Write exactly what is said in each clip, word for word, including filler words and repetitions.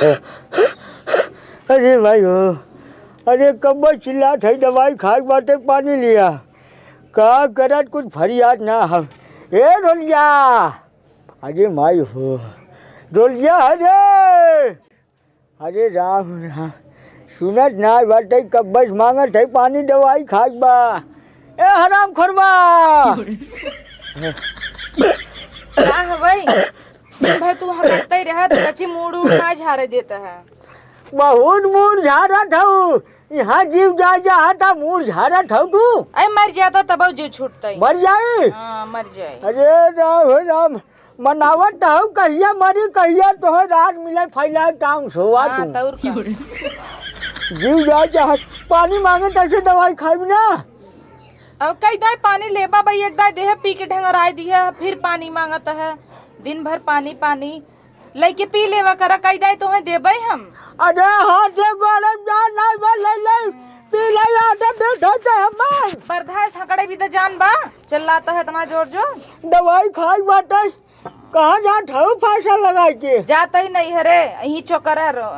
अरे भाई हो, अरे कब्बे चिल्लात है, दवाई खाए के बाटे, पानी लिया। का करत कुछ फरियाद ना हम। ए ढोलिया, अरे माई हो, ढोलिया, अरे, अरे राम राम, सुनत ना बाटे, कब्बे से मांगत है पानी, दवाई खाए के बा। ए हराम खोरबा। का हवई? दिन भर तू हकलतई रहत, कछी मूड़ उड़ ना झारे देत है। बहुत मूड़ झारत हऊ, यहाँ जीव जा जा था, मूड़ झारत हऊ तू। अरे मर जाता तब जीव छूटतई। मर जाई? हाँ, मर जाई। अरे राम हो राम, मनावत हऊ, कहिया मरी, कहिया तोहे राज मिले, फैलाए टांग सोवा हाँ, तू। तौर का। जीव जा जा, पानी मांगे तैसे दवाई खाई ना। अब कई दाई पानी लेबा भाई, एक दाई देह पी के ढंगराई दिया, फिर पानी मांगत है, दिन भर पानी पानी। लइके पी लेवा करा, कई दाई तोहे देबै हम। अरे हाथ से गोरम जान नहीं बा, ले ले, पी ले, आदत दे धोते हमार। बर्दाश्त हकड़े भी तो जान बा, चिल्लाता है इतना जोर जोर। दवाई खाई बाटे, कहाँ जात हऊ फांसा लगाई के? जात ही नहीं हरे, यहीं चोकरा रो,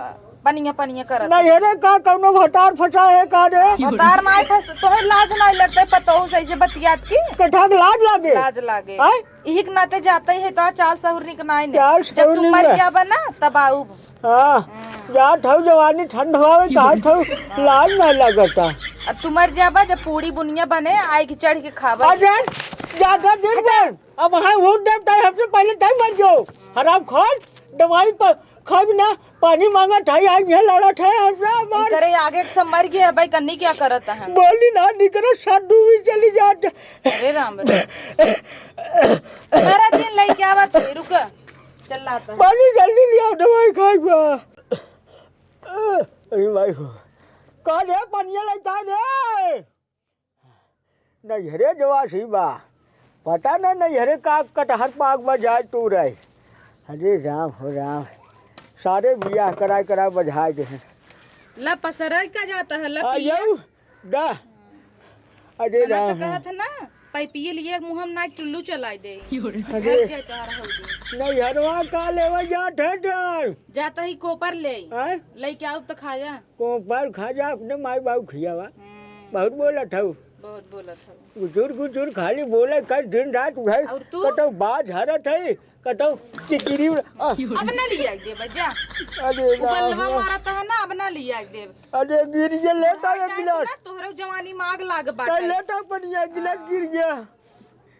पनिया पनिया करत। नहीं हरे, का कौनो भतार फंसा है का रे? भतार नहीं फंस, तोहे लाज नहीं लगते, पतोहू से ऐसे बतियात की? कठा के लाज लागे? लाज लागे। आय? इही के नाते जाते ही है, तोहार चाल सहूर निक नाई ने। चाल जब सहूर तू निक मर ना। जाबा ना, तब आऊब। हाँ, हम्म। जात हऊ जवानी ठंड हवावे, कहत हऊ लाज ना लगता। अब तू मर जाबा, जब पूड़ी बुनिया बने, आए के चढ़ के खाबा। अरे, ज्यादा दिन हटा। भर, अब हाँ वोट देव ताई, हमसे पहले ताई मर जाओ। हराम खोर, दवाई पर खाब ना, पानी मांगत है, आज ये लड़त है, हमरा मार। करे आगे के सब मर गया, भाई कन्नी क्या करत है? बोली ना निकरे, साधु भी चली जात। अरे राम रे। सारा दिन लइके आवत है, रुक, चल लाता है। पानी जल्दी लियाओ, दवाई खाई बा। अरे भाई हो, का रे, पनिया लइका रे? नैहरे जवासी बा, पता ना नैहरे का कटहर पाक बा जाए तू रहे। अरे राम हो राम, सारे बियाह कराए कराए बझाए दे हैं। ला पसराई का जाता है, ला आ पिया। जाऊ, दा। अरे मना तो राम। कहत है ना, पाइपिए लिए मुँह हम ना टुल्लू चलाई दे। अरे। मर जाए तोहरा हौदी। नैहरवा का लेवे जात है डर? जाता ही कोपर ले। हैं? लेके आउब तो खाया। कोपर खा जा, अपने माई बाबू खियावा। हम्म। बहुत बोलत हऊ। बहुत बोलत हऊ। गुजुर गुजुर खाली बोले कर दिन रात उहे। और तू? कतौ बाज हरत है, कतौ किकिरी उड़ा-, आ। अब ना लिया के देबा, जा। अरे उ बल्लवा राम। मारत है ना, अब ना लिया के देब। अरे गिर गया, लेता है गिलास। ना, तोहरो जवानी में आग लाग बाटे। लेता पनिया, गिलास गिर गया।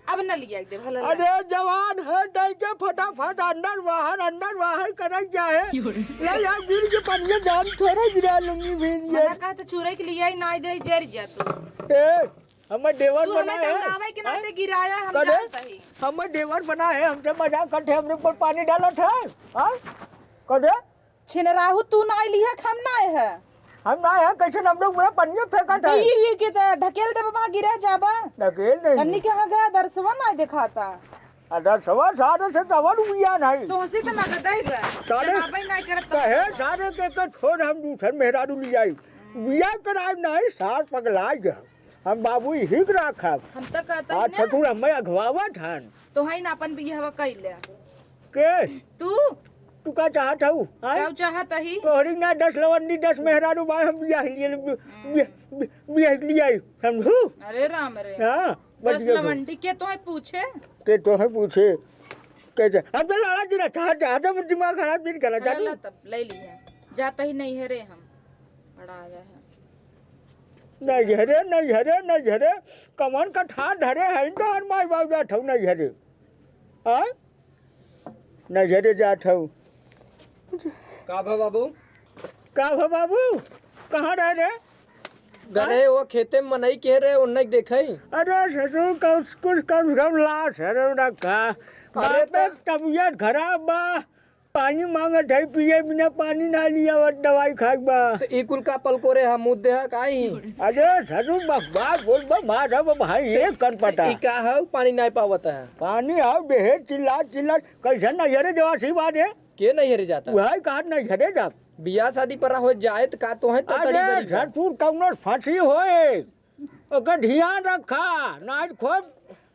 अब न लिया के देब, भला ले। अरे जवान है, डर के फटाफट अंदर बाहर, अंदर बाहर करत जाए। ले यार, गिर के पनिया जान थोड़ा गिरा लूंगी भीज के। मना कहा तो चूरे के लिए ही ना दे, जर जा तू। ए, हमर देवर तू बना हमें है। दौड़ावे के नाते हाँ? गिराया, हम कदे? जानत ही। हमर देवर बना है, हमसे मजाक करते, हमरे ऊपर पानी डालत है। हाँ? कदे? छिनराहू तू ना लिहा, हम ना है। हम ना है, कैसे हम लोग पूरा पनिया फेंकत है। ये, ये के तो ढकेल देबा, वहाँ गिरा जाबा। ढकेल नहीं। कन्नी के यहाँ गया, दरसवा ना दिखाता। आ, दरसवा सारे से तवन उइया नहीं। तो हंसी तो ना गदाई बा। सारे जवाबे ना करत कहे, सारे के, के छोड़, हम दूसर मेहरारू ले आई। बिया कराए नहीं, सार पगला गया। हम बाबू ही के राखब। हम तो कहता आज ही ना। ससुर हमें अगवावत हन। तो है ना अपन बियाहवा कइले। के? तू? तू का चाहत हऊ? आय? का चाहत ही? तोहरी ना दस लवंडी, दस मेहरारू बा, हम बियाह लिए, बि-, हम्म। बि-, बि-, बियाह लिए, समझू? अरे राम रे। हाँ, दस बतिया तो। लवंडी के तोहे पूछे? के तोहे पूछे? के जे-, हम तो लड़ा जी ना, चाहत, चाहत, हम दिमाग खराब दिन करा, अरे जानू? ला तब, ले लिए। जाता ही नहीं है रे हम। बड़ा आया है। नहीं हरे, नहीं हरे, नहीं हरे। कमन का ठार धरे है, तो हर माई बाबू जात हऊ नहीं हरे। हाँ? नैहरे जात हऊ। का भा बाबू? का भा बाबू? कहाँ रहे रे? गए वो खेते में मनई के रहे, उन्हें देखे। अरे ससुर, कम, कुछ कम से कम लाश है रे, उन्हें का? अरे बाप रे, तो तबीयत खराब बा, पानी मांगत है, पिए बिना पानी ना लिया, और दवाई खाए बा। तो ई कुल का पलकोरे हा, मुद्दे हा, का ही? अरे ससुर, बकवास बोल बा, मार है वो भाई, एक कन पटा। ई का है, पानी नहीं पावत है? पानी आओ देहे चिल्ला चिल्ला, कैसे नैहरे जवासी बात है? के नैहरे जाता? वही कहा नैहरे जात। बियाह शादी पर हो जाए तो का तो है तो तड़ी अरे बड़ी का? ससुर कौनो फंसी होए, ओकर ध्यान रखा, नाइट खोब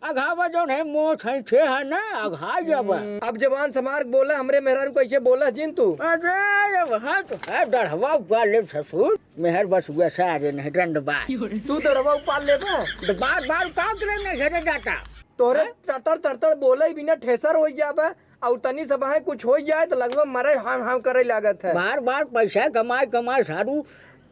अघावा जौन है, मोछ है, छे है ना, अघा जब। हम्म, अब जबान संभार के बोला, हमरे मेहरारू कैसे बोला जिन तू? अरे, ये वहाँ तो है, डढ़वा उपार ले ससुर, मेहर बस हुआ सारे नहीं, डंडबा। तू डढ़वा उपार ले बा? तो बार बार का करे नहीं घरे जाता? तोहरे हैं? तड़तड़ तड़तड़ बोले ही बिना ठेसर हो जाबा, और तनी सब है कुछ हो जाए तो लगभग मरे हम हम करे लागत है। बार बार पैसा कमाए कमाए सारू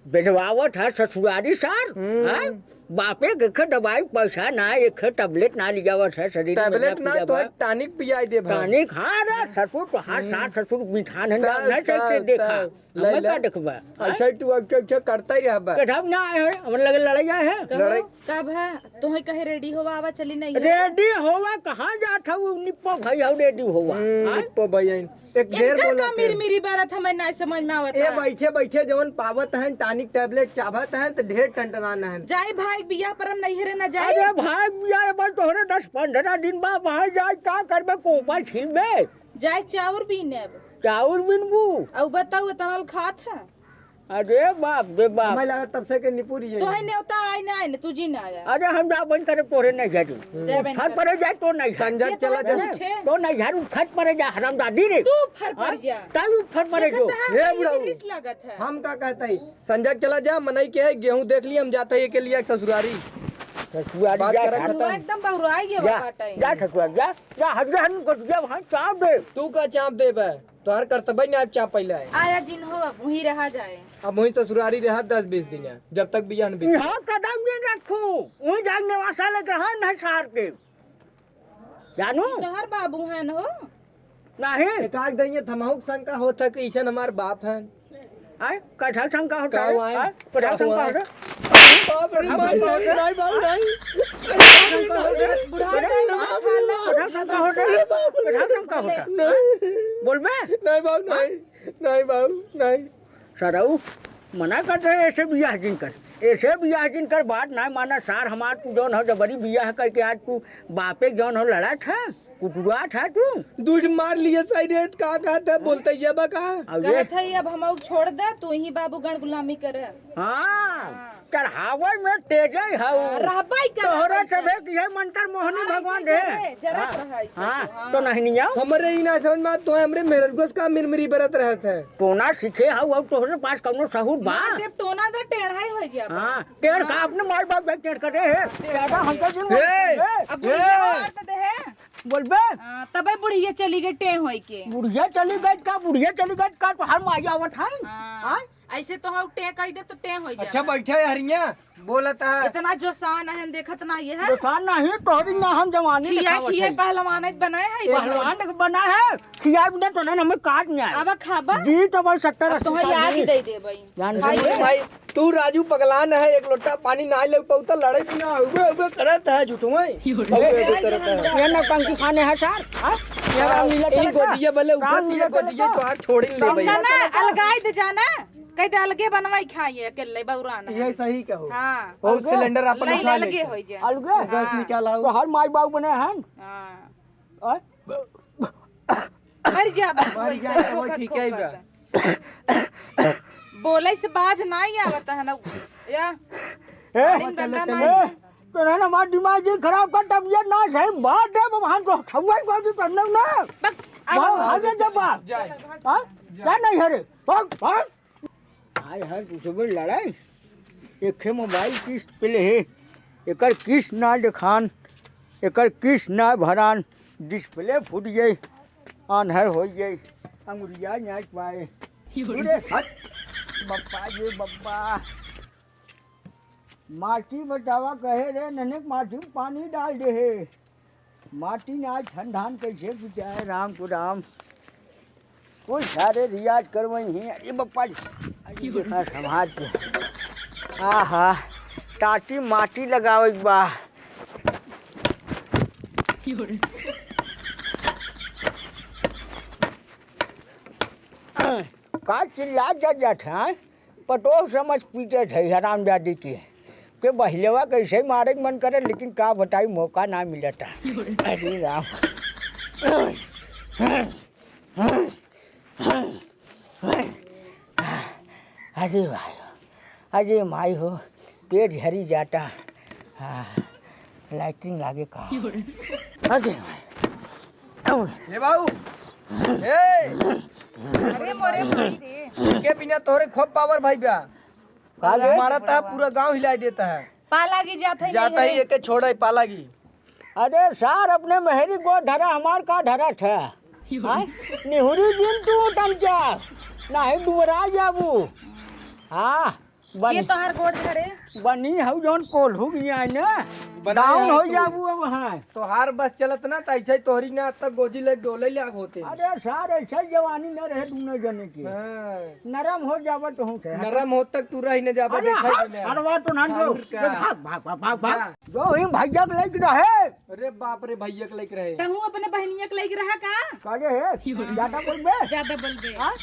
भेजवावत है ससुरारी सार, हम्म। हैं? बापे के खे दवाई पैसा ना, एक खे tablet ना लियावत है, शरीर में tablet ना ना, पूरा तो बा। Tonic पियाई दे भाई। Tonic, हाँ रे, हम्म। ससुर तो हर हम्म। सास ससुर मिठान है, तब, ना, ना, तब, कैसे देखा? तब। हमें लैला। का देखबा? अच्छा, तू अच्छा, अच्छा करता ही रहबा। कढ़ाव ना आए है, हमरे लगे लड़ाई आए है। कहो, लड़ाई। कब है? तोहे कहे ready होवा, आवा चली नहीं है। Ready होवा, कहाँ जात हऊ? निप्पो भाई हऊ, ready होवा। हम्म, आय? निप्पो भाई आइन। एक ढेर इनकर बोलत का है। मिरमिरी बरत हमें ना समझ में आवत ए, है। बैठे बैठे जवन पावत हैं, tonic tablet चाबत हैं, तो ढेर टनटनान हैं। जाई भाई बियाह पर हम नहीं हरे ना जाई। अरे भाई बियाह, ए बार तोहरे दस पन्द्रह दिन बा, वहाँ जाए का करबे, कोपा छीलबे? जाए चाउर बीनेब। चाउर बिनबू? अउ बताऊ, एतना ल खात है। अरे बाप रे बाप। हमें लगा तब से के निपुरी है। तोहे नेवता आई ना आई ना, तू जी ना आया। अरे हम जा बन करे तोरे नहीं झाड़ू। हम्म। जा बन उठत करे। परे जाए तो नहीं झाड़ू। संजय ये चला तो जा। पूछे। तो नहीं झाड़ू, उठत परे जा हरामजादी रे। तू उफर पर हाँ? जा। तब उफर परे देखत जो। है, हे हमरे बुढ़ऊ। रिस लागत है। हम का कहता ही? संजय चला जा, मनई के है, गेहूं देख ली, हम जाता ही के लिए ससुरारी। ससुरारी बात जा करे झाड़ू। खत्म। एकदम बहुराई गया जा, बाटा है। जा ससुरारी जा। जा, हरिया हन गोटिया वहाँ चाप दे। तू का चाप देबे? तोहर कर्तव्य ना चाप पहले है। आया जिन हो, अब वहीं रहा जाए। अब वहीं ससुरारी रहा दस बीस दिन है, जब तक बियाह न बीते। यहाँ कदम नहीं रखू, वहीं जाके निवासा लेके रहन है सार के। जानू? ई तोहर बाबू हन हो? नहीं। एकाध दिन ये थमाहू के शंका होत है कि ऐसन हमार बाप हन। आय, कथा शंका होता का है? हुआ है? आय, कथा का शंका हुआ है? होता है? बाप रे, हाँ, बाप रे, बाप रे। नहीं, बाप, नहीं। कथा शंका होता है? बुढ़ा नहीं, नहीं, बाप रे, बाप। कथा शंका होता है? अरे, बाप रे। कथा शंका होता है? नहीं। बोलबे? नहीं, बाप, हाँ? नहीं। नहीं, बाप, नहीं। सरऊ, मना करते हैं, ऐसे बियाह जिन कर। ऐसे बियाह जिन कर, बात नहीं माना, सार हमार, तू जौन हो, जबरी बियाह करके आज तू बापे जौन हो, लड़ा था। कुटुआ था तू? दूध मार लिए सही रे, का कहत है, बोलते ये बा का? अब ये कहत है, अब हम छोड़ दे, तू ही बाबू गण गुलामी करे। हाँ, हाँ। चढ़ावे में तेजे हऊ। हाँ, रहबई का तोहरे रहबई से का। भेंट है मंत्र मोहनी ऐसे भगवान ही दे। करे, जरत हाँ, रहा ऐसे हाँ, तो, हाँ। तो नहीं निया। हमरे ही ना समझ में, तो हमरे मेहरगोस का मिरमिरी बरत रहत है। टोना सीखे हऊ, अब तोहरे पास कौनो सहूर बा? मार देब टोना तो टेढ़ा ही हो जाबा। हाँ, टेढ़ का हाँ। अपने माई बाप के टेढ़ करे है। टेढ़ ज्यादा करे। हमको दिन ए, ए। अब बुढ़िया मार तो दे है। बोलबे? हाँ, तबे बुढ़िया चली गई टें होई के। बुढ़िया चली गई का? बुढ़िया चली गई का? तोहार माई आवत है? हाँ। हाँ? ऐसे तो हम टें कह दे तो टें होई अच्छा, जाना। बैठा है हरिया, बोलत है। इतना जोसान है, देखत ना ये है। जोसान नहीं, तोहरी ना हम जवानी खिया दिखावत खिया है। पहलवान बनाए है ये पहलवान लोग। बना है, खिया बिना तो ना हमें काट नहीं आए। अब खाबा? जी तो भाई सत्तर अब अस्सी तुम्हें साल याद में। दे दे भाई। जान भाई से भाई, तू राजू पगलान है, एक लोटा पानी ना ले पाऊ तो लड़े बिना उबे उबे करत है झूठो में। यो रे। उबे उबे करत है। ये नौटंकी फाने है सर, हाँ? ये हाँ, रामलीला ई चलत है। गोदिया बले उठत, रामलीला ये गोदिया चलत है। तो हाथ छोड़ी ले भाई। ना, अलगाई दे जाना, कह दे अलगे बनवाई खाइए अकेले बौरान है। ये सही कहो। हाँ। और अलगे? सिलेंडर अपन ले उठा ले, ले अलगे के। होई जाए। अलगे? गैस हाँ। निकाल आओ। तो हर माई बाबू बने हैं। हाँ। और? मर जा बाबू, मर ऐसे जा, खोखत ठीक है खोखत। बा। बोले से बाज नाई आवत है ना, या? ए, पानी चलो, डंडा चलो। नाई। तो ना, ना, हमार दिमाग जिन खराब कर, तबियत ना सही, बात है, बाबा, हम तो खवाई बाबू तो ना, ना। बक, अब बाबू, हम आगे जब बात। जाए। हाँ? जाए। क्या नहीं है रे? भाग, भाग। आय हाय, कुछ भी लड़ाई। एखे मोबाइल किस्त पे ले हे, एकर किस्त ना देखान, एकर किस्त ना भरान, डिस्प्ले फूट गई, आन्हर हो गई, अंगुरिया ना पाए। अरे हट, बप्पा ये बप्पा। माटी बतावा कहे रे, ननक माटी में पानी डाल दे हे। माटी ना आज ठंडान कैसे बुझाए, राम को राम। कोई सारे रियाज करवई ही। अरे बप्पा जी, अरे देखा समाज के। आहा, टाटी माटी लगावे के बा। का चिल्ला जा जात है? पटोह समझ पीटे थे हरामजादी के। के बहिलेवा कैसे मारे के मन करे, लेकिन का बताई, मौका ना मिलता। अरे राम। अरे भाई, अरे माई हो, पेट झरी जाता। हाँ। लैट्रिन लागे का? अरे। ए बाबू। ए। अरे मोरे भाई रे। के बिना तोहरे खूब पावर भाई बा। का रे? मारा ता पूरा गांव हिलाई देता है। पालागी जात है जाता नहीं ही है। एके छोड़ा है पालागी। अरे सार, अपने मेहरी को ढरा, हमार का ढरा था? हाँ? निहुरी जिन तू तन क्या? नाही डुबरा जाबू। हाँ, बन-, ये तोहार गोड़ धरे? बनी हऊ जौन कोल्हू भी आए ना, बनाए डाउन हो तू। जाबू अब, हाँ। तोहार बस चलत ना, त ऐसे ही तोहरी ना तक गोजी ले डोले लाग होते। अरे सार, ऐसे ही जवानी न रहे दूनो जने की। हाँ। नरम हो जाबत हूँ थे। नरम हो तक तू रही न जाबत, अरे देखा हाँ, ही ना। सरवा तो ना जो। और का? भाग, भाग, भाग, भाग, भाग। जा। जो ही भैया के लेके रहे। अरे बाप रे, भैया के लेके रहे। तहू अपने बहनिया के लेके रहा का? काहे हे? ज्यादा बोलबे? ज्यादा बोलबे। हाँ?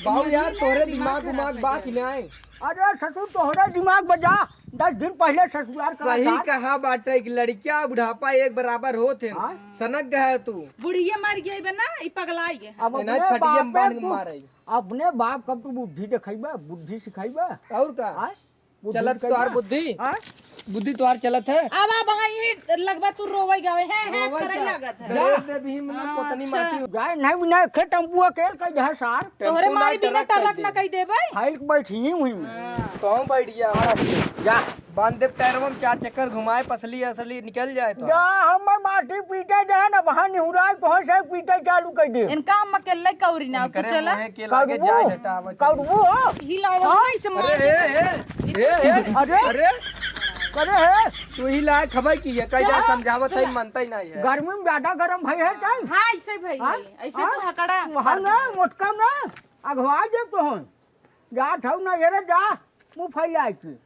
बाबू यार, तोहरे दिमाग उमाग बा कि नाय? अरे ससुर, तोहरे दिमाग बजा। दस दिन पहले ससुराल का सही था। कहा बाटे कि लड़किया बुढ़ापा एक बराबर होत है। हाँ? सनक गया है तू। बुढ़िया मर गई बे ना, ई पगलाई गए। अब एना अपने खटिया में बापे बांध के तू, मारे। अपने बाप कब तू बुद्धि देखइबा, बुद्धि सिखाइबा? और का? हाँ? बुद्धि चलत सिखाइबा? तोहार बुद्धि? हाँ? बुद्धि तोहार चलत है? अब, अब हाँ, यही लगबा तू रोवे गावे, हैं, हैं, रोवे करे का? लागत है। दहेज दे भी मतलब हाँ, पत्नी अच्छा। माटी। जाए नहीं बिना खे टेम्पू अकेल कह दे सार। तोहरे टेम्पू माई ना बिना टरक कर टरक दे। ना कह देबे। फाइल के बैठी ही हुई। हाँ। तो हम बैठ गया। जा। बांध दे पैरवा में चार चक्कर घुमाए, पसली असली निकल जाए तो। जा, हम माटी पीटे दे ना, वहाँ निहुराए पहुँच जाए, पीटे चालू कर दे। इनका हम अकेले कौरी ना, तू इनकरे चला। मुँहे के लागे कौरबू? जाए हटावे चल। कौरबू हो? ही लावा हाँ? ऐसे मार अरे, दे। ए, ए, ए, ए, अरे? अरे? अरे, हे? तू ही लाए खबर की है, कई जा क्या? समझावत है, चला। मानता ही नहीं है। गर्मी में ज्यादा गरम भई है, क्या? हाँ, ऐसे भई हाँ? है। ऐसे हाँ? तू हकड़ा वहाँ ना, मोटका ना, अगवा दे तो हम। जा, ठाऊ ना, ये रे, जा, मुँह फैला के।